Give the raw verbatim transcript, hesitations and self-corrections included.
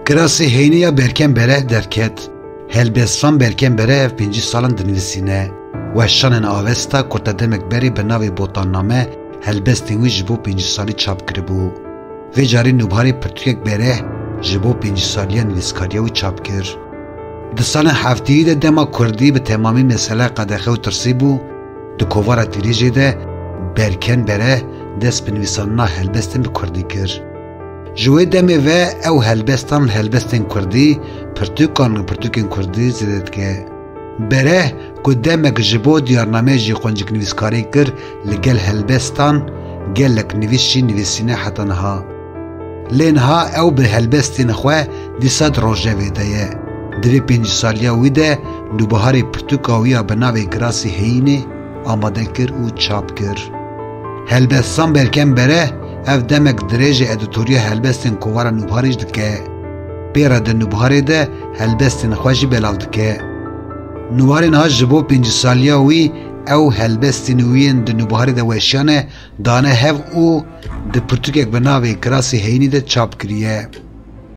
Kirasê heyînî ya Berken Bereh derket. Helbestvan Berken Bereh ev pêncî salan dinivîsîne. Weşanên Avesta kurte demek berê bi navê Botanname helbestên wî ji bo pêncî salî çap kiribû. Vê carî Nûbharê pirtûkek Bereh ji bo pêncî saliya nivîskariya wî çap kir. Di salên heftêyî de dema kurdî bi temamî mesele qedexe û tirsî bû, di kovara tîrêjê de Berken Bereh dest bi nivîsandina helbestên bi kurdî kir. Ji wê demê ve ew helbestan li helbestên kurdî, pirtûkan li pirtûkên kurdî zêde dike. Bereh ku demek ji bo diyarnameyê jî qunciknivîskarî kir, li gel helbestan gelek nivîs jî nivîsîne heta niha. Lê niha ew bi helbestên xwe dîsa di rojevê de ye. Di vê pêncî saliya wî de Nûbiharê pirtûka wî ya bi navê Kirasê Heyînê amade kir û çap kir. Helbestvan Berken Bereh ev demek dirêjê editoriya helbestên kovara Nûbharê jî dike. Pê re di Nûbharê de helbestên xwe jî belav dike. Nûbharê niha ji bo pêncî saliya wî ew helbestên wî yên di Nûbharê de weşiyane dane hev û di pirtûkek bi navê Kirasê Heyînî de çap kiriye.